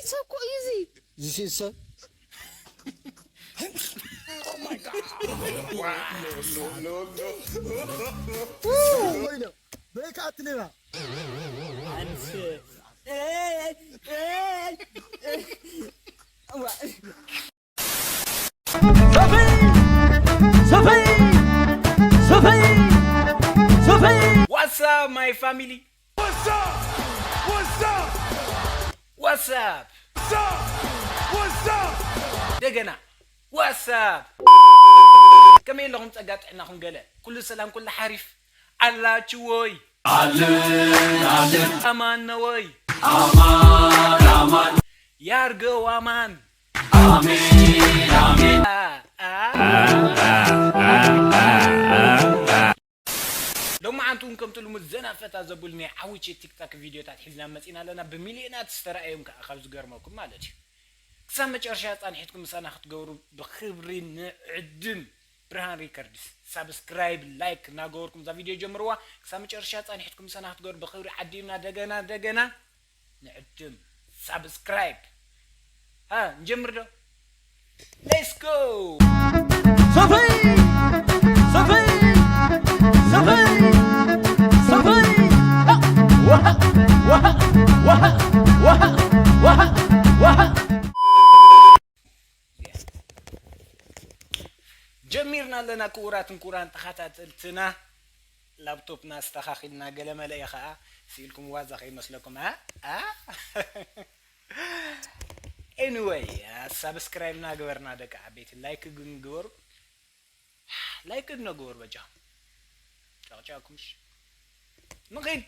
ሰብ እኮ እዩ እዚ። This is ሰብ። Oh my god. Wow. No, no, no, no. ኮይነ በይካ ኣትሌባ ኣንስ ሰፈይ ሰፈይ ሰፈይ ሰፈይ What's up, my family? What's up? What's up? What's up? What's up? What's up? እንደገና What's up? ከመይ ኣለኹም? ጸጋ ጥዕናኹም ገለ? ኩሉ ሰላም፣ ኩሉ ሓሪፍ ኣላችሁ ወይ? ኣማን ነው ወይ? ያርገው ኣማን። ሎማዓንቲ እውን ከምቲ ልሙድ ዘና ፈታ ዘብሉ ናይ ዓዊቼ ቲክታክ ቪድዮታት ሒዝና መፂና ኣለና። ብሚልዮናት ዝተረኣዮም ከዓ ካብ ዝገርመኩም ማለት እዩ። ክሳብ መጨረሻ ፃንሒትኩም ምሳና ክትገብሩ ብክብሪ ንዕድም። ብርሃን ሪከርድስ ሳብስክራይብ ላይክ እናገበርኩም እዛ ቪድዮ ጀምርዋ። ክሳብ መጨረሻ ፃንሒትኩም ምሳና ክትገብሩ ብክብሪ ዓዲምና ደገና ደገና ንዕድም። ሳብስክራይብ ሃ ንጀምር ዶ? Let's go። ሰፈይ ሰፈይ ሰፈይ ሰፈይ ወሃ ወሃ ወሃ ወሃ ወሃ ወሃ ጀሚርና ኣለና። ክቡራትን ክቡራን ተኸታተልትና ላፕቶፕና ኣስተኻኺልና ገለ መለ እዩ ኸዓ ስኢልኩም ዋዛ ከይመስለኩም ኣ ኣ anyway ሳብስክራይብ እናገበርና ደቂ ዓበይቲ ላይክ ግን ግበሩ። ላይክ ግን ግበሩ በጃኹም። ጨቕጨቕኩምሽ ንኺድ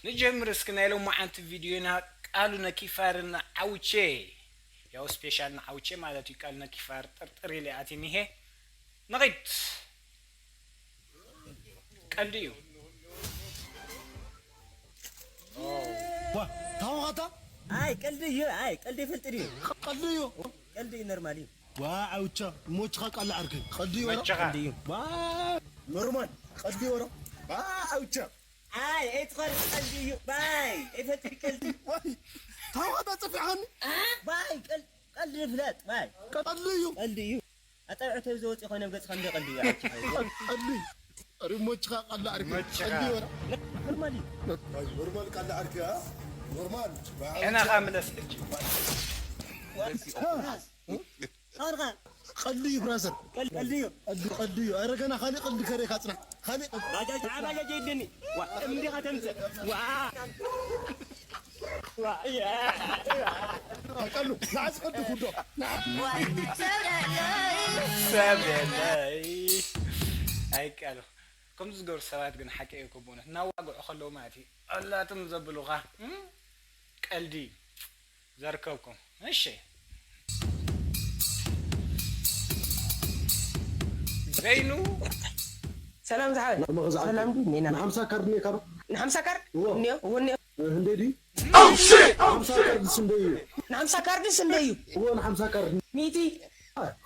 ንጀምር እስኪ ናይ ሎማዓንቲ ቪድዮና ቃሉ ነኪፋርን ዓውቼ ያው ስፔሻል ንዓውቼ ማለት እዩ። ቃሉ ነኪፋር ጥርጥር ኢለ ኣትኒሄ ንኺድ ቀልዲ እዩ። ታወኻታ ኣይ ቀልዲ እዩ። ኣይ ቀልዲ ይፈልጥ ድዩ? ቀልዲ እዩ። ቀልዲ እዩ ኖርማል እዩ። ዋ ዓውቻ እሞችኻ ቃል ዓርከይ ቀልዲ እዩ ወረ መቸኻ ቀልዲ እዩ። ዋ ኖርማል ቀልዲ እዩ ወረ ዋ ዓውቻ ኣይ ኣይትኸርድ ቀልዲ እዩ። ባይ ኣይፈልጥ ቀልዲ ወይ ታወኻታ ጸፊዕኻኒ ባይ ቀል- ቀልዲ ይፍለጥ ባይ ቀልዲ እዩ ቀልዲ እዩ። ኣጣብዕተ ዘወፂ ኮይኖም ገጽ ከምደ ቀልዲ እዩ። ዓውቻ ቀልዲ እዩ። ሪሞችኻ ቃል ዓርከይ መችኻ። ቀልዲ እዩ ወረ ኖርማል እዩ። ኖርማል ቃል ዓርከይ ኖርማል ሕና ኸዓ ምለስ ሕጂ ኣርኻ ቀልዲ እዩ ብራዘር ቀልዲ እዩ። ቀልዲ ቀልዲ እዩ። ኧረ ገና ካሊእ ቀልዲ ከሬካ ጽናሕ። ካሊእ ቀልዲ ባጃጅ ዓ ባጃጅ ይደኒ ዋ እምዲኻ ተምፅእ ዋ ዋ ያ ቀሉ ንዓዚ ቀዲ ኩዶ ሰብ የለይ ኣይቃሉ ከምዚ ዝገብሩ ሰባት ግን ሓቂ እዩ። ብእውነት እናዋግዑ ከለዉ ማለት እዩ ኣላትም ዘብሉኻ እም? ቀልዲ እዩ ዘርከብኩም። እሺ ዘይኑ ሰላም ዝሓወይ መግዛእቲ ሰላም ድዩ እኒና ንሓምሳ ካርድ እኒካ ዶ ንሓምሳ ካርድ እዎ። እኒኦ እዎ እኒኦ እንዴ ድዩ ሓምሳ ካርድ ስንደይ እዩ ንሓምሳ ካርድስ እንደ እዩ እዎ ንሓምሳ ካርድ ሚእቲ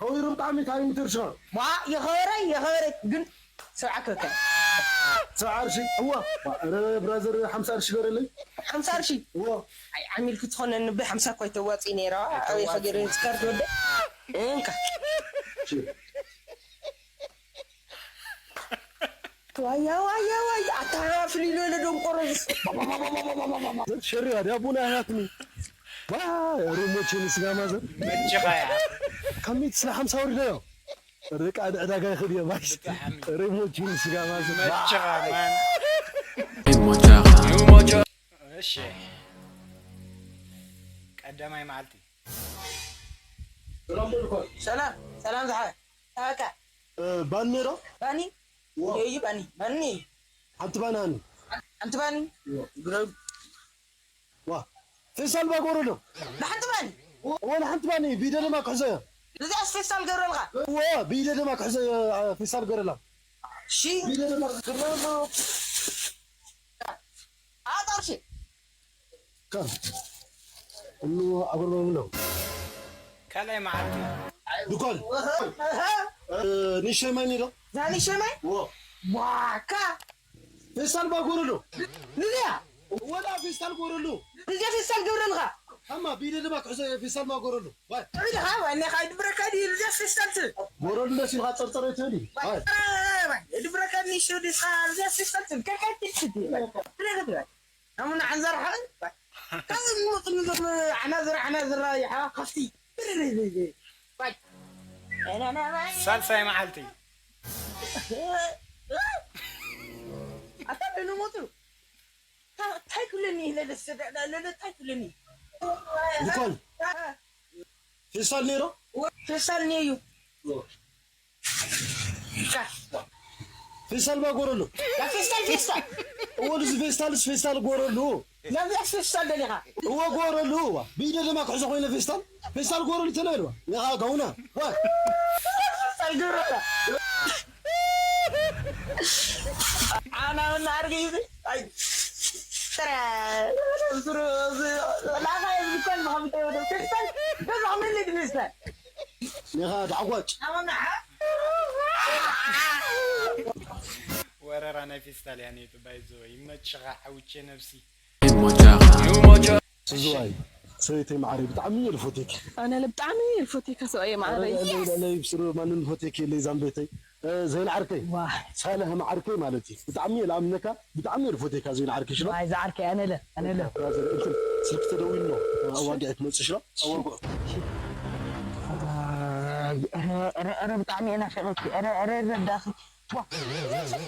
ከዊሩ ብጣዕሚ ታሪም ትርሻ ዋ የኸበረ የኸበረ ግን ሰብዓ ክበካ ሰብዓ ቅርሺ እዋ ኧረ ብራዘር ሓምሳ ቅርሺ ገረለይ ሓምሳ ቅርሺ እዎ ኣይ ዓሚልኪ ትኾነኒ ብሓምሳ እኳ ይተዋፅእ ነይራ ኣበይ ከገይረ ስካርድ ወደ እንካ ዋያ ዋያ ዋያ ኣታ ፍልይ ዝበለ ደንቆሮ ሸሪያ ዲያቡና ያትኒ ሪሞችን ስጋ ማዘር መችኻ እያ ካብ ሚእቲ ስለ ሓምሳ ወሪደዮ ርቃ ዕዳጋ ይኽድ እየ ባሽ ሪሞችን ስጋ ማዘር መችኻ ማን እሺ ቀዳማይ መዓልቲ ሰላም ሰላም ዝሓ ታወቃ ባኒ ዶ ባኒ እዩ ባኒ ባኒ ሓንቲ ባኒ ሃኒ ሓንቲ ባኒ ዋ ፌስታል ባጎረሎ ንሓንቲ ባኒ ወላ ሓንቲ ባኒ ቢደ ድማ ክሕዘዮ እዚኣ ፌስታል ገብረልካ ዋ ቢደ ድማ ክሕዘዮ ፌስታል ገረላ ሺ ኣጣርሺ ከም ኩሉ ኣጎርበብሎ ካልኣይ መዓልቲ ድኮል ንሸመኒ ዶ ዛኒ ሸማይ ዋካ ፌስታል ባጎረሎ ንዚያ ወላ ፌስታል ጎረሎ ንዚያ ፌስታል ገብረልካ ከማ ብኢደ ድማ ክሕዞ እየ፣ ፌስታል ማጎረሉ። ዋይ። ኢልኻ ዋይ፣ ናይ ኻይ ድብረካ ድዩ እዚኣ ፌስታል ትብል? ጎረሉ ደስ ኢልካ ጸርጸረ ትብል እዩ። ዋይ። ድብረካ ንሽው ዲስኻ እዚኣ ፌስታል ትብል? ከካትል ትብል። ብለካ ትብል። ኣሙና ዓንዘር ሓን። ካብ ንሞት ንዞም ዓናዝር ዓናዝር ይሓ ከፍቲ። ሳልሳይ መዓልቲ ኣታ ንሞቱ እንታይ ክብለኒ ኢለ ደስ ለለ እንታይ ክብለኒ ኒኮል ፌስታል ነይሮ ፌስታል ነዩ ፌስታል ባጎረሉ ፌስታል ፌስታል እወ እዚ ፌስታልስ ፌስታል ጎረሉ ናብዚኣ ፌስታል ደሊኻ እወ ጎረሉ ዋ ብኢደ ድማ ክሕዞ ኮይነ ፌስታል ፌስታል ጎረሉ ተለልዋ ነኻ ጋውና ዋ ፌስታል ግብረታ ኣና ምን ኣርጊ ኣይ ስራ ስሩ ላኻ ይዝኮን ብኸምተ ወደ ፌስታል ገዛ ምን ልድብስታል ነኻ ዳዕጓጭ ወረራ ናይ ፌስታል ያኔ ጥባይ ዝወ ይመችኻ ሓውቼ ነብሲ ዝዋይ ሰበይተይ ማዕረይ ብጣዕሚ እየ ልፎቴኪ ኣነ ብጣዕሚ እየ ልፎቴካ ሰብኣየ ማዕረይ ለይ ብስሩ ማንን ልፎቴኪ የለይ ዛምቤተይ ዘይን ዓርከይ ሳልህ ማዓርከይ ማለት እዩ ብጣዕሚ እየ ልኣምነካ ብጣዕሚ እየ ልፎቴካ ዘይን ዓርከይ ሽሎ ዋይ ዝዓርከይ ኣነለ ኣነለ ስልክ ተደዊሉ ኣዋጊዐ ትመፅእ ሽሎ ኣዋግዑ ረ ብጣዕሚ እየ ናፊቀኪ ረ ረዳኺ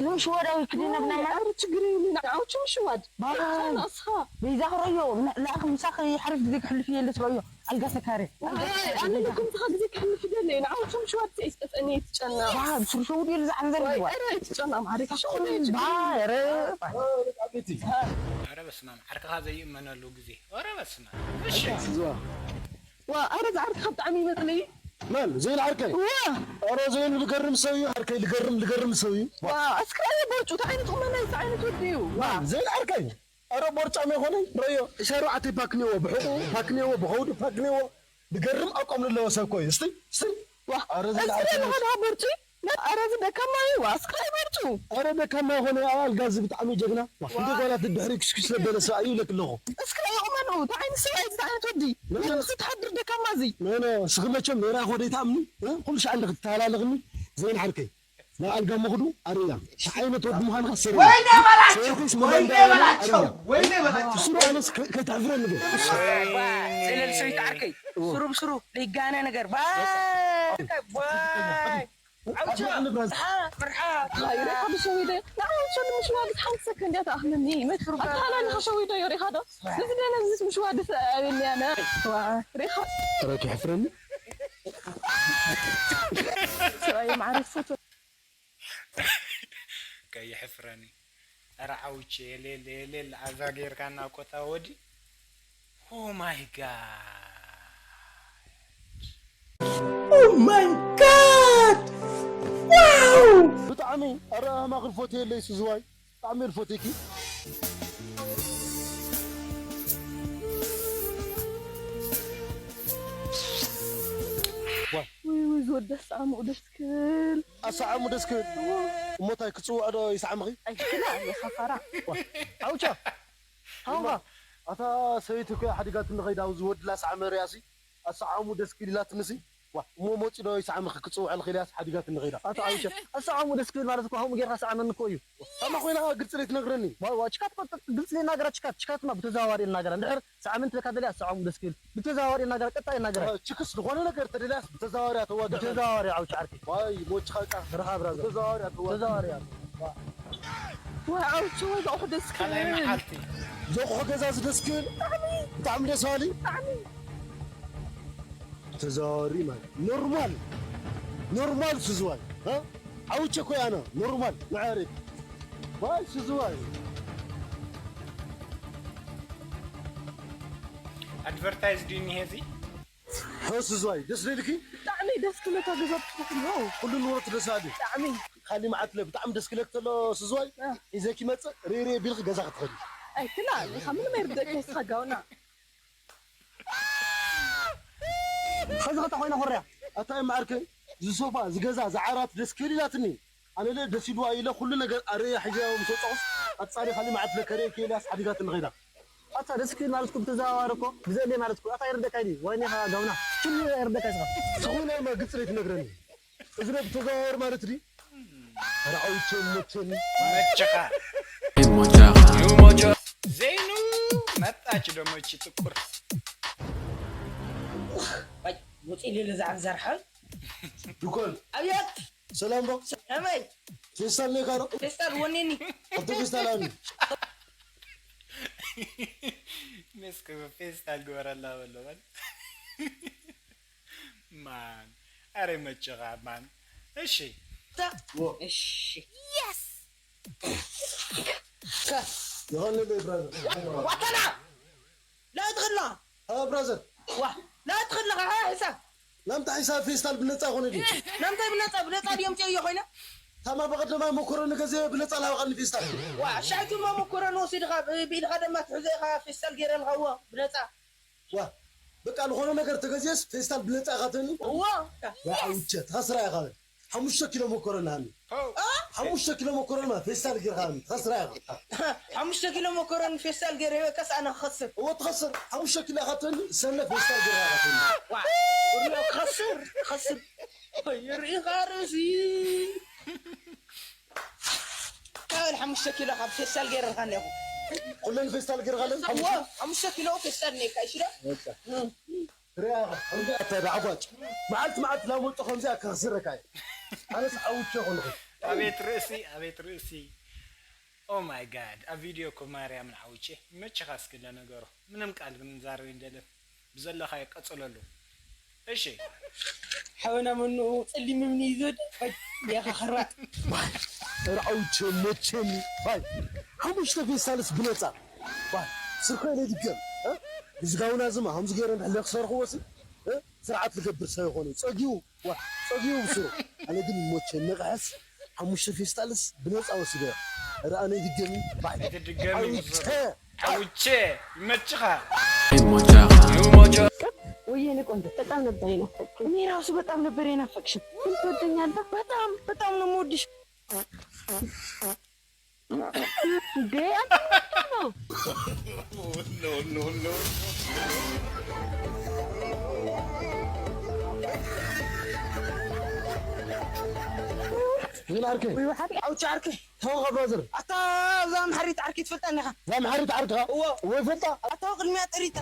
ምሽ ወዳዊ ክድነብና ማለት ችግር የብሉ ንዓውቹ ምሽዋድ ንስኻ በይዛ ክረዮ ንዕላእኺ ምሳኺ ሓሪፍ ግዜ ክሕልፍ እየ ለትረዮ ኣልጋ ሰካሪ ኣነ ለኩም ስኻ ግዜ ክሕልፍ ይደለ ንዓውቹ ምሽዋድ ተይስጠጠኒ ትጨና ብስሩ ሸውድ የሉ ዝዓንዘር ይዋ ትጨና ማሪካ ሸውድ ኧረ በስማም ዓርክኻ ዘይእመነሉ ግዜ ኧረ በስማም እሺ ዋ ኣረ ዝዓርክኻ ብጣዕሚ ይመጥልይ መን ዘይን ዓርከይ ዋ ኧረ ዘይን ልገርም ሰብ እዩ ዓርከይ ልገርም ልገርም ሰብ እዩ ዋ እስክራይ ቦርጩ እንታይ ዓይነት ቁመና እንታይ ዓይነት ወዲ እዩ ዋ ዘይን ዓርከይ ኧረ ቦርጫም የኾነ ረዮ ሻርባዕተ ፓክ ኔዎ ብሕቁ ፓክ ኔዎ ብኸውዱ ፓክ ኔዎ ልገርም ኣቋም ለለዎ ሰብ ኮዩ እስቲ እስቲ ዋ ኧረ ዘይን እስክራይ ዓርከይ ለሃዳ ቦርጪ ኣረ እዚ ደካማ እዩ ዋ እስክራይ ቦርጩ ኧረ ደካማ የኾነ ኣብ ኣልጋ እዚ ብጣዕሚ ጀግና እንደ ጓላት ድሕሪ ክሽክሽ ዘበለ ሰብኣይ ይብለክ ኣለኹ እስክራይ ቁመኑ እንታይ ዓይነት ሰብ እዩ እንታይ ዓይነት ወዲ ምስ ትሓድር ደካማ እዚ ኖ ኖ ስኺ መቸም ሜራ ኮደይ ትኣምኒ ኩሉ ሻዕ እንደ ክትተሃላለኽኒ ዘይን ዓርከይ ናብ ኣልጋ መኽዱ ኣርእያ እንታይ ዓይነት ወዲ ምዃንካ ሰር ወይኔ በላቸው ወይኔ በላቸው ወይኔ በላቸው ስሩ ኣነስ ከይተሕፍረኒ ግን ስለል ሰይት ዓርከይ ስሩ ብስሩ ዘይጋነ ነገር ባይ ዓውቻ ንብረት ምርሓ ሪኻ ብሸዊደ ንዓውቻ ንምሽዋድ ሓንቲ ሰከንድ እያ ትኣኽለኒ ኣታላሊ ኸሸዊዶ ዮ ሪኻ ዶ እዚ ደነ እዚ ምሽዋድ ሰኣብኒ ኣነ ሪኻ ረኪ ሕፍረኒ ሰብኣይ ማዕረግ ፎቶ ከይሕፍረኒ ኧረ ዓውቼ የሌለ የሌለ ኣዛ ጌርካና ኮታ ወዲ Oh my god Oh my god! Wow! ብጣዕሚ ኣረ ኣማኽር ፎቶ የለይ ስዝዋይ ብጣዕሚ ልፎቴኪ ወይ ወይ ዝወደስ ጣዕምኡ ደስ ክብል ኣሰዓሙ ደስ ክብል እሞታይ ክፅውዖ ዶ ይሰዓምኺ ኣይክላ ይኸፈራ ዓውቻ ሃውኻ ኣታ ሰበይቲ እኮ ሓዲጋትኒ ከይዳ ኣብዚ ወድላ ሰዓመ ርያሲ ኣሰዓሙ ደስ ክብል ኢላትንሲ እሞ መፂ ዶ ይሰዓምኺ ክፅውዐልኺ ኢልያስ ሓዲጋትኒ ከይዳ ኣታ ዓውቻ ኣሰዓሙ ደስ ክብል ማለት እኮ ከምኡ ጌርካ ሰዓመኒ እኮ እዩ ከማ ኮይና ግልፂ ዘይትነግረኒ ዋ ችካት ግልፂ ዘይናገራ ችካት ችካትና ብተዘዋዋሪ እናገራ እንድሕር ሰዓመኒ ትለካ ደልያ ኣሰዓሙ ደስ ክብል ብተዘዋዋሪ እናገራ ቀጣይ እናገራ ችክስ ዝኾነ ነገር ተደልያስ ብተዘዋዋሪ ኣተዋግዕ ብተዘዋዋሪ ዓውቻ ዓርኪ ዋይ ሞችኻ ቃ ርኻ ብራዘር ብተዘዋዋሪ ኣተዋግዕ ተዘዋዋሪ እያ ዋ ዓውቻ ወይ ኣቑሑ ደስ ካልኣይ ክብል መዓልቲ ዘቑሑ ገዛ እዚ ደስ ክብል ብጣዕሚ ደስ በሃሊ ብጣዕሚ ተዘዋዋሪ ማለት ኖርማል ኖርማል ስዝዋይ እ? ዓውቸ ኮይ ኣነ ኖርማል መዕረይ ዋይ ስዝዋይ ኣድቨርታይዝ ድዩ እኒሄ እዚ ሆ ስዝዋይ ደስ ደልኪ ብጣዕሚ ደስ ክብለካ ገዛ ብትኽክል ነው ኩሉ ንብረት ደስ ኣሊ ብጣዕሚ ካሊ መዓት ለ ብጣዕሚ ደስ ክለክ ተሎ ስዝዋይ ሒዘኪ መፅእ ሬሬ ቢልክ ገዛ ክትኸዲ ኣይክላ ኢኻ ምንም ኣይርደእካ ይስኻ ጋውና ኸዚ ኸታ ኮይና ኮርያ ኣታ እየ መዓርከይ እዚ ሶፋ እዚ ገዛ እዚ ዓራት ደስ ክብል ኢላትኒ ኣነ ለ ደስ ኢልዋ ኢለ ኩሉ ነገር ኣርእያ ሒዘያ ምስ ወፃኹስ ቀፃሊ ካሊ መዓት ለከርእየኪ ኢልያስ ሓዲጋትኒ ኸይዳ ኣታ ደስ ክብል ማለት እኮ ብተዘዋዋሪ እኮ ብዘድልየ ማለት እኮ ኣታ ይርደካ እዩ። ወይኔ ኻ ጋውና። ኩሉ ይርደካ እዩ። ዝኾነ እማ ግልፂ ትነግረኒ። እዚ ዶ ብተዘዋዋሪ ማለት ድዩ? ኧረ ኣውቼ ሞቼኒ። መችኻ። ሞቻኻ። ዘይኑ መጣች ደሞ እቺ ጥቁር። ውፅእ ኢለ ለዛዕብ ዘርሓል። ድኮን ኣብያት ሰላም ዶ? ከመይ? ፌስታል ነካ ዶ? ፌስታል ወኔኒ። ኣብቲ ፌስታል ኣሉ። ሜስክ ፌስታል ግበረላ በሎ በል። ማን ኣረ መጭኻ ማን። እሺ እሺ ይኸንልይ ብራዘር። ዋተና ላይት ክላ አ ብራዘር። ዋ ላይት ክላ ካ ሒሳብ ናምታ ሒሳብ ፌስታል ብነፃ ይኾነ ድዩ? ናምታይ ብነፃ ብነፃ ድዮም ጨዮ ኮይነ ታማ በቐደማ መኮረኒ ገዜ ብነፃ ላሃብኻኒ ፌስታል። ዋ ሻይቱማ መኮረኒ ወሲድኻ ብኢድኻ ደማ ትሕዞ ኢኻ ፌስታል ገይረልኻዎ ብነፃ ዋ በቃ ዝኾነ ነገር ተገዜስ ፌስታል ብነፃ ኢኻ ትህኒ። እዎ ዋ ውቸት ሃስራ ኢኻ በል። ሓሙሽተ ኪሎ መኮረኒ ሃኒ። ሓሙሽተ ኪሎ መኮረኒ ማለት ፌስታል ጌርካ ሃኒ። ሃስራ ኢኻ። ሓሙሽተ ኪሎ መኮረኒ ፌስታል ገይረ ሂበካስ ኣነ ክኸስር እዎ ትኸስር። ሓሙሽተ ኪሎ ኢኻ ትህኒ ሰነ ፌስታል ጌርካ ኢኻ ትህኒ። ዋ ክኸስር ክኸስር ይርኢኻ ርእሲ ካበል ሓሙሽተ ኪሎ ካብ ፌስታል ገይረልካ እኒኹ ኩለን ፌስታል ጌርካ ለን እዎ ሓሙሽተ ኪሎ ፌስታል እኒካ ይሽዶ ሪኣ ከምዚኣ እታ ዳዕጓጭ መዓልቲ መዓልቲ ላመጡ ከምዚኣ ከኽስረካ እዩ። ኣነስ ዓውቼ ኮንኹ። ኣቤት ርእሲ ኣቤት ርእሲ። Oh my God ኣብ ቪድዮ እኮ ማርያምን ዓውቼ መችኻ እስኪ ለነገሩ ምንም ቃል ክንዛረብ እንደለን ብዘለኻዮ ቀፅለሉ። እሺ ሓበና መኑ ፀሊም እምኒ እዩ ዝወደ ያኻ ክራጥ ርዓውቼ መቸኒ ባይ ሓሙሽተ ፌስታልስ ብነፃ ባይ ስርኮ ኢለ ይድገም። እ? እዚ ጋውና ዝማ ከምዚ ገይረ እንድሕለ ክሰርኽዎ ሲ እ? ስርዓት ዝገብር ሰብ ይኾነ ጸጊቡ ዋ ጸጊቡ ብስሩ። ኣነ ግን ይሞቸ ንቕሐስ ሓሙሽተ ፌስታልስ ብነፃ ወሲደ። ኧረ ኣነ ይድገም ባይ ኣይትድገሚ ኣውቼ ዓውቼ ይመችኻ። ወይኔ ቆንጆ በጣም ነበር የናፈቅሽኝ። እኔ ራሱ በጣም ነበር የናፈቅሽኝ። ግን ትወደኛለህ? በጣም በጣም ነው የምወድሽ። እንዴ አንተ ምንድን ነው? ምን ዓርከይ? ወይ ወሓደ ኣውጭ ዓርከይ ተወኸ ብራዘር። ኣታ እዛ ኣምሓሪት ዓርከይ ትፈልጣ እኒኻ እዛ ኣምሓሪት ዓርክኻ? እዎ ወይ ፈልጣ? ኣታ ቅድሚያ ጠሪታ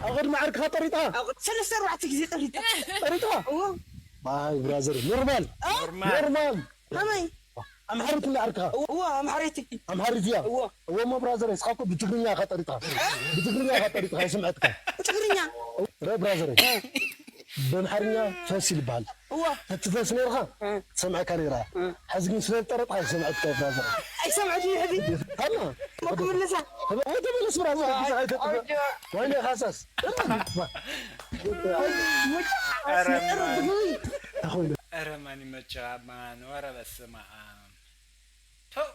ኣብ ቅድሚ ዓርክኻ ጠሪጥኻ? ሰለስተ ኣርባዕተ ግዜ ጠሪታ ጠሪጥኻ? እዎ ባይ ብራዘር ኖርማል ኖርማል ኖርማል። ከመይ ኣምሓሪት እንዳ ዓርክኻ? እዎ ኣምሓሪት ኣምሓሪት እያ። እዎ እዎ እሞ ብራዘር እስኻ እኮ ብትግርኛ ኢኻ ጠሪጥኻ። ብትግርኛ ኢኻ ጠሪጥኻ ይስምዐትካ። ብትግርኛ ረ ብራዘር በምሓርኛ ፈስ ይልበሃል። እዎ እቲ ፈስ ነርኻ ትሰምዐካ ነራ። ሕዚ ግን ስለ ዝጠረጥካ ይሰምዐትካ ብራዘር። ኣይሰምዐት ሕዚ ሃና ክምልሳ ተመለስ ብራዘር። ግዜ ኣይተጥፋ ወይኔ ካሳስ ኧረ ማን ተኾይነ ኧረ ማን ይመችኻ ማን ወረ በስመ ኣብ ተው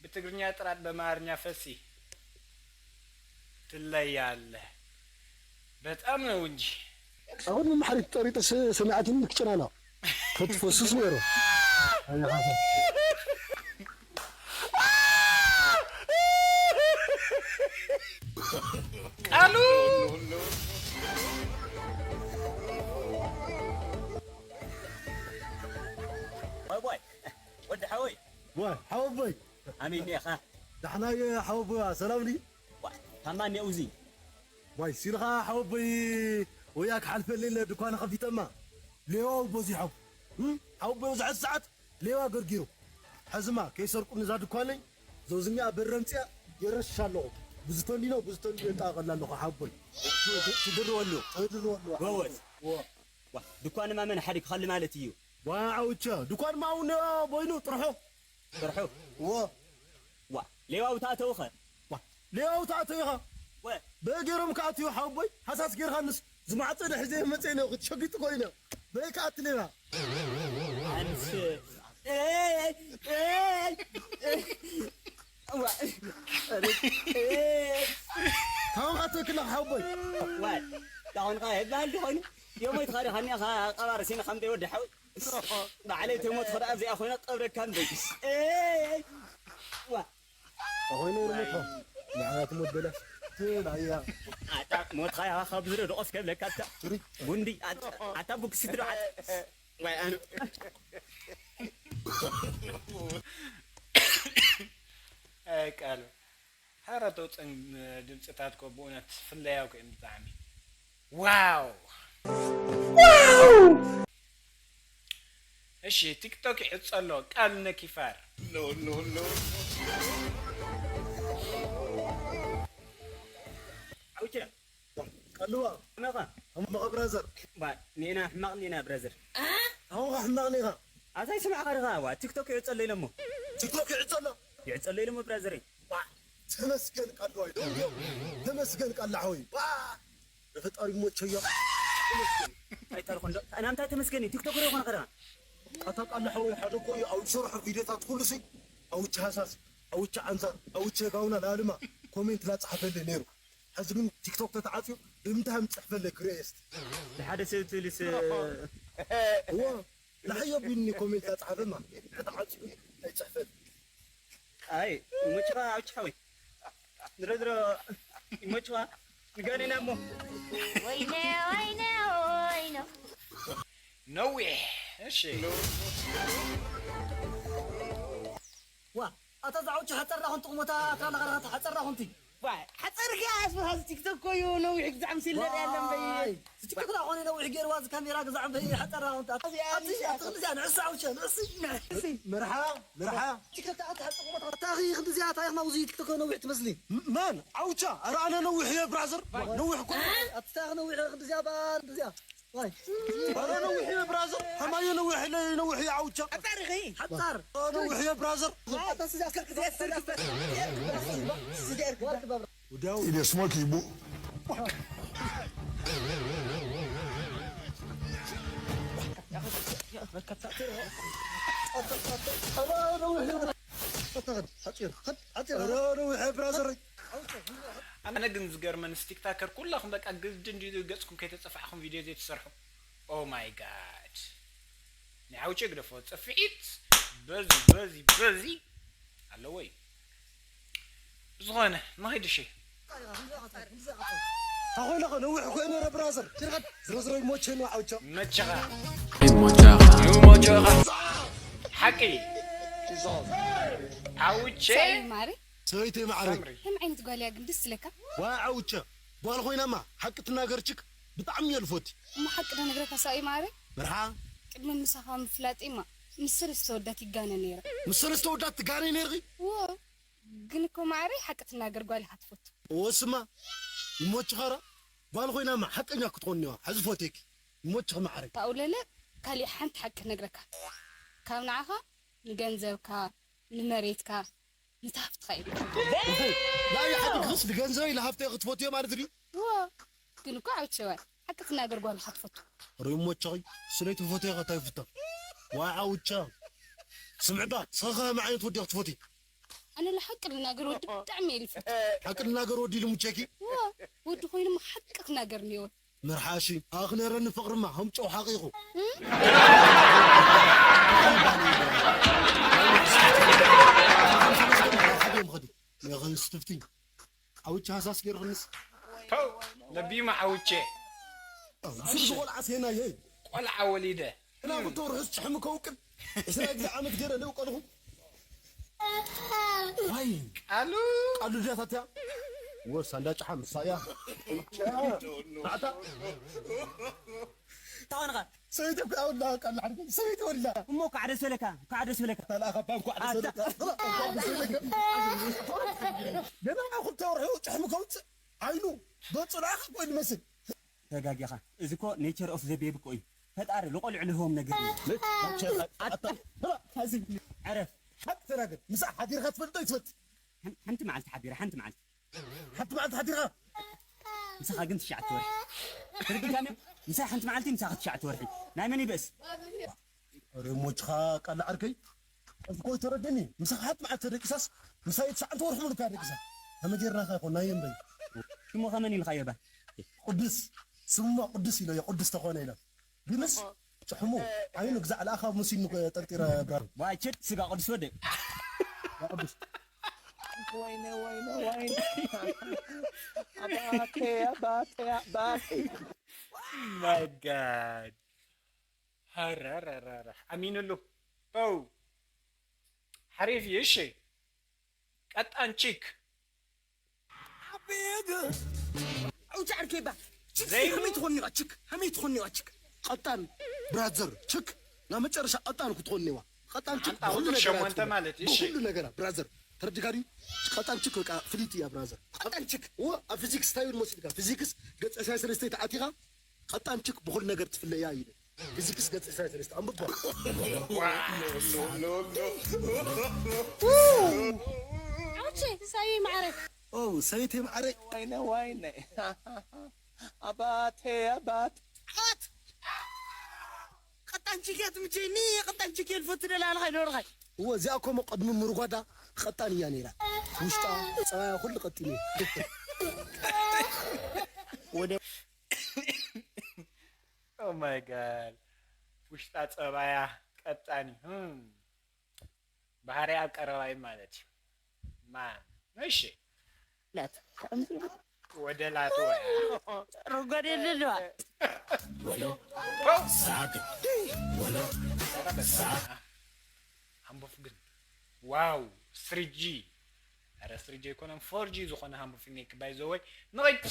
ብትግርኛ ጥራት በማርኛ ፈሲ ትለያለህ በጣም ነው እንጂ ኣሁን መምሓሪት ጠሪጠ ሰሚዓትኒ ክጨናና ከትፈሱስ ነይሩ ቃሉ ወይ ቦይ ወዲ ሓወይ ዋይ ሓወቦይ ኣሜን ዲኻ ዳሕናየ ሓወቦያ ሰላም ድዩ ታማን የውዚ ዋይ ሲልኻ ሓወቦይ ወያ ክሓልፈለይ ኢለ ድኳን ከፊተማ ሌዋው በዚሖም ሓወቦይ ብዙሐት ሰዓት ሌባ ገርጊሩ። ሕዝማ ከይሰርቁኒ እዛ ድኳነይ ዘውዝኛ በረምፅያ የረሻ ኣለኹ። ብዙተንዲኖ ብዙተንዲኖ ይጣቐላ ኣለኹ ሓቦይ። ትድርወሉ ትድርወሉ ወወት ዋ ድኳንማ መን ሓዲግኻሉ ማለት እዩ። ዋ ዓውቻ ድኳንማ እውን ቦይኑ ጥርሖ ጥርሑ ወ ዋ ሌባው ተኣተውኸ ዋ ሌባው ተኣተው ኢኻ ወ በገሮም ከኣትዩ ሓቦይ ሓሳስ ጌርኻንስ ዝማዕፀ ድሕዘ መፀ ኢለ ክትሸጊጡ ኮይነ በይ ከኣቲ ሌባ ኣንስ ታውን ኣተክላ ሓቦይ ዋይ ታሁንካ ህባል ዝኾኑ የሞት ኻደ ኻኒኻ ቀባር ሲነ ከም ደይ ወዲ ሓው ባዕለይ ተሞት ኸዳ ኣብዚኣ ኮይና ቀብረካ እንበይ ዋ ተኾይነ ይርሞት ንዓና ትሞት በላ። ትብል ኣያ። ኣታ ሞትኻ ኢኻ ካብ ዝርኢ ደቆስ ከብለካ ኣታ። ትሪ። ጉንዲ ኣታ፣ ኣታ ቡክሲ ትርዓት። ዋይ ኣነ። ኣይ ቃሉ። ሓራ ተውፅን ድምፅታት እኮ ብእውነት ፍለያው እኮ እዮም ብጣዕሚ። ዋው! እሺ ቲክቶክ ይሕጸሎ ቃል ነኪፋር። ኣውቸ ቀልዋ። ሕመኻ። ሕመኻ ብራዘር። ባ ኔና ሕማቕ ኔና ብራዘር። ኣሁኻ ሕማቕ ኔኻ። ኣታይ ስማዕ ኸሪኻ ዋ ቲክቶክ ይዕጸሎ ኢሎሞ። ቲክቶክ ይዕጸሎ። ይዕጸሎ ኢሎሞ ብራዘር። ባ ተመስገን ቀልዋ ኢሎ። ተመስገን ቀላሕ ወይ። ባ ንፈጣሪ ይመቸዮ። ኣይታርኾ እንዶ ናምታይ ተመስገን እዩ ቲክቶክ ዶ ኾነ ኸረኻ። ኣታ ቃላ ሓወይ ሓደ እኮ እዩ ኣብ ዝሰርሖ ቪድዮታት ኩሉ ሲ ኣውቻ ሃሳስ ኣውቻ ኣንሳር ኣውቻ ጋውና ላልማ ኮሜንት ላጽሓፈለ ነይሩ። ሕዚ ግን ቲክቶክ ተተዓጽዩ ብምንታይ ምጽሕፈለ ክሪኤስት። ንሓደ ሰብ ትብልስ እዎ ላሕዮ ቢኒ ኮሜንት ላጽሓፈማ ተተዓጽዩ ኣይጽሕፈል። ኣይ ይመችኻ ኣውጭ ሓወይ። ድሮ ድሮ ይመችኻ ንገሪና እሞ። ወይነ ወይነ ወይነ። ነዊሕ እሺ። ዋ ኣታ ዝዓውጭ ሓፀርና ኮንቲ ቁመታ ኣታ ለኸረኸት ሓፀርና ኮንቲ። ሓፀርካ ኣስበሃዚ ቲክቶክ ኮዩ ነዊሕ ግዛዕ ምሲል ለደ ያለን በይ። ቲክቶክ ዳ ኾነ ነዊሕ ገይርዋ እዚ ካሜራ ግዛዕ በይ ሓፀርና ኮንቲ። ኣታ ኣታ ንዕስ ዓውሸ ንዕስ ንዕስ። መርሓ መርሓ። ቲክቶክ ኣታ ሓፀር ቁመታ ኣታ ኺ ክንዲዚኣ ኣታ ኢኽና ውዚ ቲክቶክ ነዊሕ ትመስሊ። መን ዓውቻ ኣረ ኣነ ነዊሕ እየ ብራዘር። ነዊሕ እኮ። ኣታ ኺ ነዊሕ ክንዲዚኣ ባር ክንዲዚኣ። ኣረ ነዊሕ እየ ብራዘር። ከማየ ነዊሕ ኢለ ነዊሕ እየ ዓውቻ። ሓፃር። ኣረ ነዊሕ እየ ብራዘር። ወዲያው ኢለ ስሞክ ይቡ። ኣረ ነዊሕ እየ ብራዘር። ኣነ ግን ዝገርመን ቲክታከር ኩላኹም በቃ ግድን ድዩ ገጽኩም ከይተጸፋዕኹም ቪድዮ ዘይትሰርሑ? Oh my god። ናይ ዓውቼ ግደፎ ጽፍዒት በዚ በዚ በዚ ኣለዎ እዩ። ብዝኾነ ንኸይድ እሺ። ታኾይነ ኸ ነዊሕ ኮይነ ረ ብራዘር ዝረዝረ ይሞቸ ነው ዓውቻ። መቸኻ ይሞቸኻ። ሓቂ ዓውቼ። ሰይ ማሪ ሰበይተይ ማዕረይ። ሳምሪ። ከም ዓይነት ጓል እያ ግን ደስ ትለካ። ዋ ዓውቸ ጓል ኮይናማ ሓቂ ትናገር ችክ ብጣዕሚ እየ ልፎቲ። እሞ ሓቂ ዶ ነግረካ ሳይ ማዕረይ? መርሓ። ቅድሚ ምሳኻ ምፍላጠይማ ምስ ሰለስተ ወዳት ይጋነ ነይረ። ምስ ሰለስተ ወዳት ትጋነይ ነይርኺ? እዎ። ግን እኮ ማዕረይ ሓቂ ትናገር ጓል ኢኻ ትፈቱ። እዎ ስማ ይሞችኻ ራ ጓል ኮይናማ ሓቀኛ ክትኾን እኒዋ ሕዚ ፎቴኪ ይሞችኺ ማዕረይ። ታውለለ ካሊእ ሓንቲ ሓቂ ነግረካ ካብ ንዓኻ ንገንዘብካ ንመሬትካ ንታፍትኻ እዩ። ናይ ሓደ ክስ ንገንዘበይ ንሃፍተይ ክትፈትዮ ማለት ድዩ? እዎ ግን እኮ ዓውቸዋይ ሓቂ ትናገር ጓል ኢኻ ትፈቱ። ሪሞቸኺ ስለይቲ ፈትዮ ከታይ ፍቶ ዋይ ዓውቻ ስምዕባ ስኸ ከመ ዓይነት ወዲ ክትፈትይ? ኣነ ለሓቂ ልናገር ወዲ ብጣዕሚ እየ ልፈቱ። ሓቂ ልናገር ወዲ ልሙቸኪ? እዎ ወዲ ኮይኑማ ሓቂ ክናገር እኒኦ። መርሓሺ ኣኽነረኒ ፍቕርማ ከም ጨው ሓቒቑ። ስትፍቲ ዓውቻ ሃሳስ ገይርኽንስ። ተው ለቢማ ዓውቼ። ዝብዚ ቆልዓ ሴናየ። ቆልዓ ወሊደ። እና ክልተ ርሑስ ጭሕሚ ከውቅል ዕስራ ግዜ ዓመት ገይረ ለውቀልኹ። ዋይ ቃሉ ቃሉ ድያታትያ ወሳ እንዳ ጭሓ ምሳያ ናዕታ ታወንኻ ሰበይቲ እኮ ኣውላ ቃል ሓድገ ሰበይቲ ወላ እሞ ከዓ ደስ በለካ ከዓ ደስ በለካ ታልኣኻ እባ እንኳዕ ደስ በለካ። ገና ክልተ ወርሒ ጭሕሚ ከውፅእ ዓይኑ ገፁ ለኣኻ ኮይኑ መስል ተጋጊኻ። እዚ እኮ nature of the baby እኮ እዩ። ፈጣሪ ልቆልዑ ልህቦም ነገር እዩ። ኣታ፣ ኣታ፣ ኣታ፣ እዚ ዕረፍ። ሓንቲ ተናገር። ምሳሕ ሓዲርካ ትፈልጥ ዶ ይትፈልጥ? ሓን-፣ ሓንቲ መዓልቲ ሓዲረ፣ ሓንቲ መዓልቲ። ሓንቲ መዓልቲ ሓዲርካ? ምሳኻ ግን ትሽዓተ ወርሒ። ተረዲእካኒ? ምሳይ ሓንቲ መዓልቲ፣ ምሳኻ ትሽዓተ ወርሒ። ናይ መን ይብእስ? ሬሞችኻ ቃል ዓርከይ። እዚ ኮይ ተረድእኒ። ምሳኻ ሓንቲ መዓልቲ ተደቂሳስ፣ ምሳይ ትሽዓተ ወርሒ ሙሉ እካ ደቂሳ። ከመይ ጌርና ኸ ይኾን? ናይ እምበይ? ሽሙ ኸመን ኢልካዮ ባ? ቅዱስ። ስሙማ ቅዱስ ኢሎዮ፣ ቅዱስ ተኾነ ኢሎ። ግንስ ጭሕሙ ዓይኑ ግዛዕ ለኣኻ ሙሲኑ ጠርጢረ ብራር። ዋይ ችድ ስጋ ቅዱስ ወደ። ያ ቅዱስ። ወይነ ወይነ ወይነ ኣባቴ ኣባቴ ኣባቴ My God. ሃራራራራ ኣሚኑሉ ው ሓሪፍ እዩ። እሺ ቀጣን ቺክ عبيد. عوج عركيبة. تشيك زي- همي تخوني واتشيك. همي تخوني واتشيك. ቀጣን ብራዘር ችክ ናብ መጨረሻ ቀጣን ክትኾን ኔዋ። ቀጣን ችክ ኣንታ ቁፅሪ ሸሞንተ ማለት እዩ። እሺ ብኩሉ ነገራ ብራዘር ተረዲካ ድዩ? ቀጣን ችክ በቃ ፍልይቲ እያ ብራዘር። قطن تشيك. እዎ ኣብ ፊዚክስ እንታይ ይብል መሲልካ? ፊዚክስ ገጽ ዕስራን ሰለስተን ተኣቲኻ ቀጣን ችክ ብኩሉ ነገር ትፍለያ ይብል። ፊዚክስ ገጽ ዕስራን ሰለስተን ኣንብቦ። ኣውቼ ሳይ ማዕረ ኦ ሰበይተይ ማዕረይ ወይነ ወይነ ኣባቴ ኣባቴ عوت. قطن تشيك يا تمجيني. قطن تشيك يا الفوت دلال خير خير. እዎ እዚኣ ኮሞ ቅድሚ ምርጓዳ ቀጣን እያ ነይራ። ውሽጣ ጸባያ ኩሉ ቀጢን እዩ። Oh my God ውሽጣ ጸባያ ቀጣን እዩ። ህም። ባህሪ ኣብ ቀረባ እዩ ማለት እዩ። ማን እሺ ላት ወደ ላትወ ርጎድ የለለዋ ኣንቦፍ ግን ዋው ስሪጂ ረ ስሪጂ ኣይኮነን ፎርጂ ዝኾነ ሃምቦፍ ኔክ ባይ ዘወይ ንቕጭ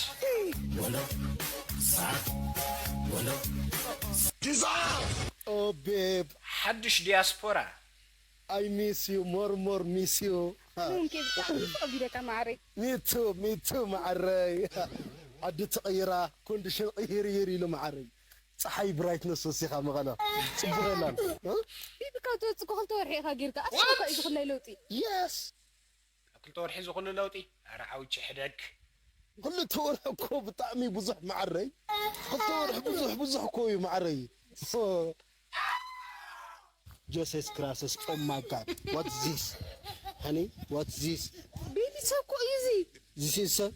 Oh babe, ሓድሽ ዲያስፖራ I miss you more more miss you. ምን ኬ ብጣዕሚ ጸቢረካ ማዕረይ Me too, me too ማዕረይ። ዓዲ ተቐይራ ኮንዲሽን ቅይርይር ኢሉ ማዕረይ። ፀሓይ ብራይትነስ ወሲኻ መቐለ ፅቡቕ የላን። ቢቢ ካብ ትወፅእ እኮ ክልተ ወርሒ ኢኻ ጌርካ ኣስካ እዩ ዝኽላይ ለውጢ የስ ክልተ ወርሒ ዝኹሉ ለውጢ ኧረ ዓውቺ ሕደግ ክልተ ወርሒ እኮ ብጣዕሚ ብዙሕ ማዕረይ። ክልተ ወርሒ ብዙሕ ብዙሕ እኮ እዩ ማዕረይ። Jesus Christ, oh my God, what's this? Honey, what's this? ቢቢ ሰብ እኮ እዩ እዚ This is a...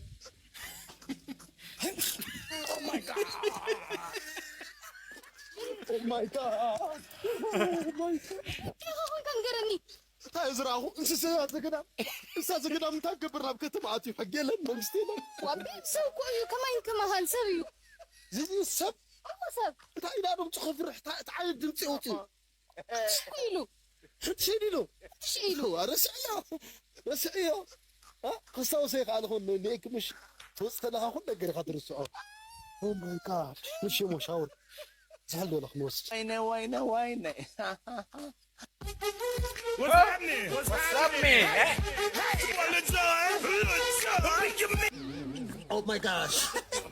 Oh my God! Oh my God! Oh my God! ዲኻ ኮንካ ንገረኒ እንታይ ዝረኣኹ እንስሳ ዘገዳም እንስሳ ዘገዳም እንታይ ክገብር ናብ ከተማ ኣትዩ ሕጊ የለን መንግስቲ የለን ዋቢ ሰብ እኮ እዩ ከማይን ከማኻን ሰብ እዩ እዚ ሰብ እኮ ሰብ እንታይ ኢና ድምፁ ከፍርሕ እንታይ ዓይነት ድምፂ የውፅእ ትሽኩ ኢሉ ሕትሽን ኢሉ ትሽ ኢሉ ረስዕዮ ረስዕዮ ከስታውሰ ይከኣል ኹን ኔክ ምሽ ትወፅ ከለካ ኩሉ ነገር ኢካ ትርስዖ Oh my God ምሽ ሞ ሻወር ዝሕል ዶ ክንወስድ ወይነ ወይነ ወይነ ወሳሚ Oh my gosh.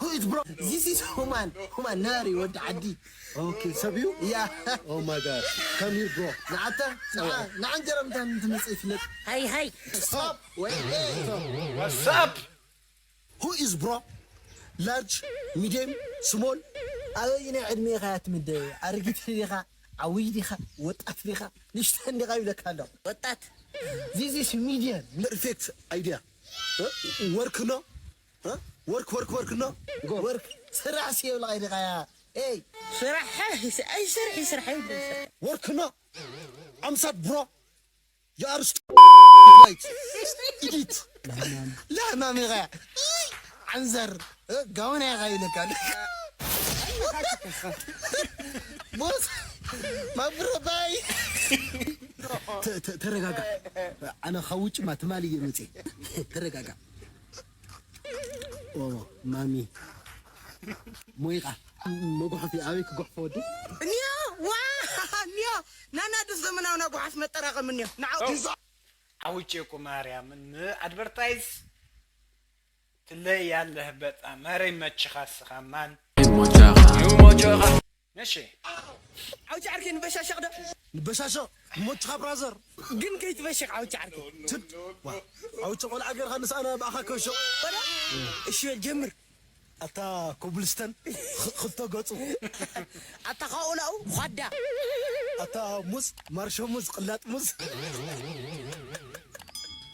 Who is bro? This is Human. Human Nari ወዲ ዓዲ. Okay, ሰብ እዩ? Yeah. Oh my gosh. Come here, bro. ንዓታ ንዓ ንዓ እንጀራ ምንታይ እንትመጽእ ይፍለጥ። ሃይ ሃይ። Stop. Wait. ወሳፕ Who is bro? Large, medium, small. ኣበይ ናይ ዕድሜ ኢኻ ትምደብ? ኣረጊት ዲኻ? ዓብይ ዲኻ? ወጣት ዲኻ? ንሽተን ዲኻ ይብለካ ኣሎ። ወጣት። This is medium. Perfect idea. Work no? Work work work no? Work. ስራሕ ሲየብልካ ኢኻ ያ። ኤይ። ስራሕ ኣይሰርሕ ይስራሕ ይብል። Work no? I'm sad bro. You are stupid. Idiot. لا ما ميغا. عنزر. قاونا يا غاي لك. بص. ما برو باي. ተረጋጋ ኣነ ካብ ውጭ ማ ትማሊ እየ መፅእ ተረጋጋ ማሚ ሞይቃ መጉሓፊ ኣበይ ክጉሕፎ ወዲ እኒዮ ዋ እኒዮ ናና ድስ ዘመናዊ ናይ ጓሓፍ መጠራቐሚ እኒዮ ንዓው አውቼ እኮ ማርያምን ኣድቨርታይዝ ትለይ ያለህ በጣም ኧረ ይመችኻ እስኻ ማን እሺ ዓውጭ ዓርኪ ንበሻሸቕ ዶ ንበሻሸቕ ሞችኻ ብራዘር ግን ከይትበሽቕ ዓውጭ ዓርኪ ትድ ዓውጭ ቆልዓ ገርካ ንስኣና ብኣኻ ከሾቕ እሺ በል ጀምር ኣታ ኮብልስተን ክልተ ገፁ ኣታ ካኦላኡ ኳዳ ኣታ ሙዝ ማርሾ ሙዝ ቅላጥ ሙዝ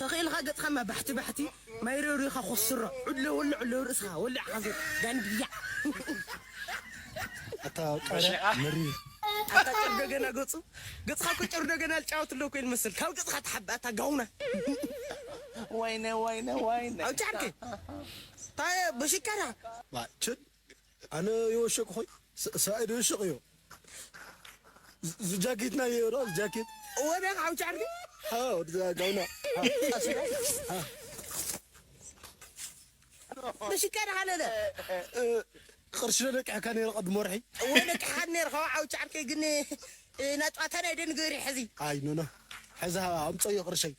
ተኽእልካ ገፅካ ማ ባሕቲ ባሕቲ ማይ ረብሪኻ ኮስሮ ዕሎ ወሎ ዕሎ ርእስኻ ወልዕኻ ዞ ጋንድያ ኣታ ቃርያ መሪር ኣታ ጨርዶ ገና ገፁ ገፅኻ እኮ ጨርዶ ገና ልጫወት ኣለዎ ኮይን መስል ካብ ገፅኻ ተሓቢ ኣታ ጋውና ወይነ ወይነ ወይነ። ኣውጫ ዓርከይ። ታይ በሽካራ። ባችን ኣነ የወሸቅ ኾይ ሰአድ የወሸቅ እዮ። ዝጃኬትና የሮ ዝጃኬት ወደ ኣውጫ ዓርከይ። ዳውና በሽካራ ሃለለ። ቅርሺ ለቂሕካ ነይረ ቅድሚ ወርሒ። ወደ ካሓን ነርኻ ኣውጫ ዓርከይ ግን ናጫታ ናይ ደንገሪ ሕዚ። ኣይ ኖኖ ሕዚ ኣምፀዮ ቅርሸይ።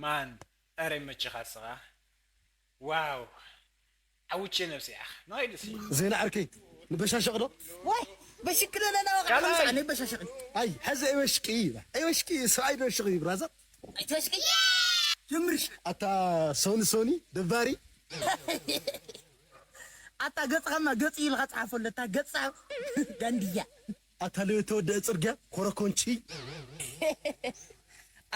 ማን ኧረ ይመችኻ ስኻ ዋው ዓውቼ ነብሲ ኢኻ ንዋይ ደስ ይብል ዜና ዓርከይ ንበሻሸቕ ዶ ወይ በሽክለ ለና ወቃ ካልኣይ። ሓምሳ ነይ በሻሸቕ። ኣይ ሕዚ ኣይወሽቂ ኣይወሽቂ ሰብኣይ ዶ ሽቂ ብራዘር ኣይትበሽቂ። ጀምርሽ። ኣታ ሶኒ ሶኒ ደባሪ ኣታ ገጽኻማ ገጽ ኢልካ ጽሓፈሉ ኣታ ገጽ ጋንድያ። ኣታ ለዮ ተወደአ ጽርግያ ኮረኮንቺ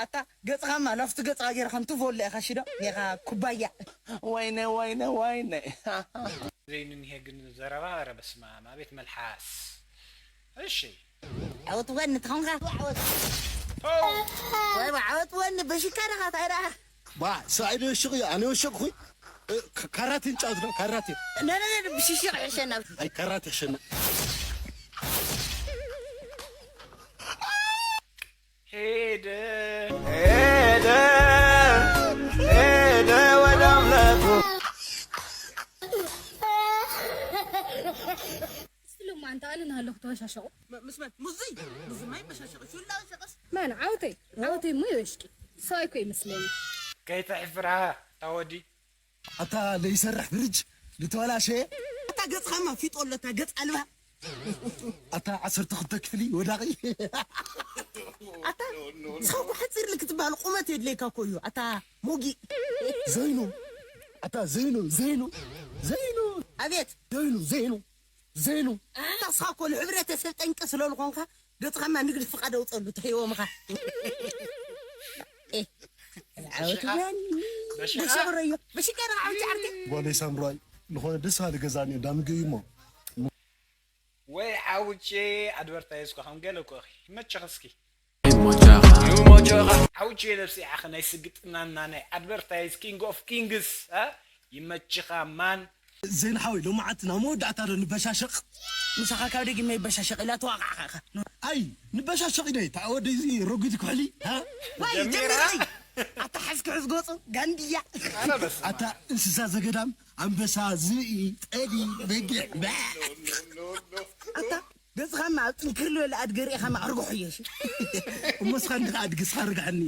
ኣታ ገጽኻማ ላፍቲ ገጽኻ ገይርካ እንትፎለ ኢኻ ሽዶ ኔኻ ኩባያ። ወይነ ወይነ ወይነ። ዘይንንሄ ግን ዘረባ ኧረ በስመ ኣብ ኣቤት መልሓስ እሺ ዓወት ወን ትኾንካ ዓወት ወይ ዓወት ወን በሽካ ደኻ ታይ ደኣ ባ ሰብኣይ ዶ ሽቕ ኣነ ወሸቕኹ ካራቴ ንጫወት ነው ካራቴ ነነነ ብሽሽቕ ሕሸና ኣይ ካራቴ ሕሸና ሄደ ሄደ ሄደ ወደ ኣምላኩ ስልማ እንተ ኣለ ናሃለኹ ተበሻሸቑ ምስ መን ሙዙይ ሙዙማ ይበሻሸቕ ሹላ ሸቐስ ማን ዓውተይ ዓውተይ እሞ ይበሽቂ ሰብኣይ እኮ ይመስለኒ ከይተሕፍራ ታወዲ ኣታ ለይሰርሕ ፍርጅ ልተበላሸየ ኣታ ገጽኻማ ፊጦ ኣሎ ኣታ ገጽ ኣልባ ኣታ ዓሰርተ ክልተ ክፍሊ ወዳቒ ኣታ ንስኻ እኮ ሓፂር ክትበሃል ቁመት የድልየካ እኮ እዩ ኣታ ሞጊ ዘይኑ ኣታ ዘይኑ ዘይኑ ዘይኑ ኣቤት ዘይኑ ዘይኑ ዘይኑ ኣታ ንስኻ እኮ ንሕብረተሰብ ጠንቂ ስለዝኾንካ ገጽኻማ ንግዲ ፍቓድ ኣውፀሉ ትሕይቦምኻ ዓወት ወኒ በሽኻ? በሸቕረዮ በሽቀረ ዓውቲ ዓርከ ጓለይ ሳምራይ ዝኾነ ደስ ባለ ገዛ እኒኦ እንዳ ምግቢ እሞ ወይ ዓውቼ ኣድቨርታይዝ ኮ ከም ገለ ኮኺ ይመችኽ እስኪ ዓውቼ ነብሲ ኢኻ ናይ ስግጥናና ናይ ኣድቨርታይዝ ኪንግ ኦፍ ኪንግስ ይመችኻ ማን ዜና ሓወይ ሎማዓንቲ ናብ መወዳእታ ዶ ንበሻሸቕ ምሳኻ ካብ ደጊመ ይበሻሸቕ ኢላ ተዋቃዕካ ኢኻ ኣይ ንበሻሸቕ ኢለ እታ ወደዚ ረጒድ ክሕሊ ሃ ዋይ ጀሚራ? ጀሚረይ ኣታ ሓዝኪ ሕዝ ገፁ ጋንድያ ኣረ በስመ ኣታ እንስሳ ዘገዳም ኣንበሳ ዝብኢ ጠሊ በጊዕ በ ኣታ ገፅኻማ ኣብ ጥንክር ዝበለ ኣድገ ርኢኻ ማዕርጎ ሕዮ እሺ እሞ ስኻ እንድኻ ኣድጊ ስኻ ርግሐኒ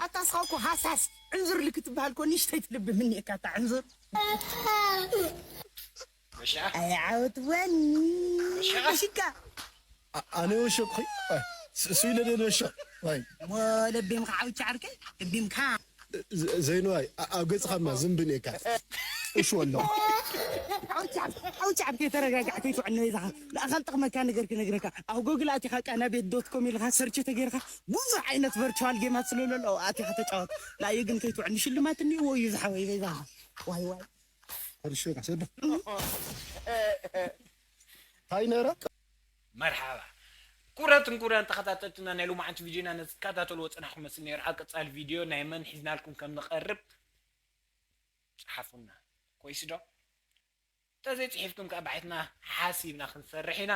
ኣታ ስኻ እኮ ሃሳስ ዕንዙር ልክ ትበሃል እኮ ንእሽተይ ትልቢ ምኒኤካ ኣታ ዕንዙር በሻ ኣይ ዓወት ወኒ በሽካ ኣነ ወሸቕ ኾይ ስሱ ኢለ ደ ወሸቕ ወይ እሞ ለቢምካ ዓውቻ ዓርከይ ለቢምካ ዘይንዋይ ኣብ ገጽኻማ ዝንብን እየካ እሽ ወሎ ዓውቻ ዓርከይ ተረጋጋዕ ከይትዕኖ ይዛኻ ንኣኻል ጥቕመካ ነገር ክነግረካ ኣብ ጎግል ኣቲኻ ቃና ቤት ዶት ኮም ኢልካ ሰርች ተገይርካ ብዙሕ ዓይነት ቨርቹዋል ጌማት ስለለሎ ኣቲኻ ተጫወት ላዩ ግን ከይትውዕል ንሽልማት እኒእዎ እዩ ዝሓወይ በይዛኻ ዋይ ዋይ ሕርሽ ካሰዶ ታይ ነራ መርሓባ ኩረትን ኩረን ተኸታተልትና ናይ ሎማዓንቲ ቪድዮና ነዝከታተልዎ ፅናሕኩም መስል ነይሩ ኣብ ቀፃሊ ቪድዮ ናይ መን ሒዝናልኩም ከም ንቐርብ ፀሓፉና ኮይስዶ እንተዘይፅሒፍኩም ከዓ ባሕትና ሓሲብና ክንሰርሕ ኢና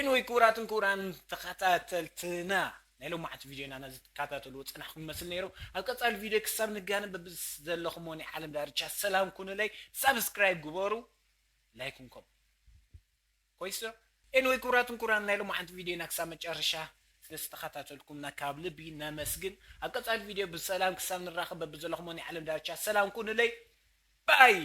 እንወይ ክቡራትን ክቡራን ተኸታተልትና ናይ ሎማዓንቲ ቪድዮና ነዝከታተልዎ ፅናሕኩም መስል ነይሩ ኣብ ቀፃሊ ቪድዮ ክሳብ ንጋነ በብዘለኹም ናይ ዓለም ዳርቻ ሰላም ኩኑለይ ሳብስክራይብ ግበሩ ላይክ እንኮም ኮይሶ ኤንወይ ክቡራትን ክቡራን ናይ ሎማዓንቲ ቪድዮና ክሳብ መጨረሻ ስለዝተኸታተልኩምና ካብ ልቢ ነመስግን ኣብ ቀፃሊ ቪድዮ ብሰላም ክሳብ ንራኸብ በብዘለኹም ናይ ዓለም ዳርቻ ሰላም ኩኑለይ ባይ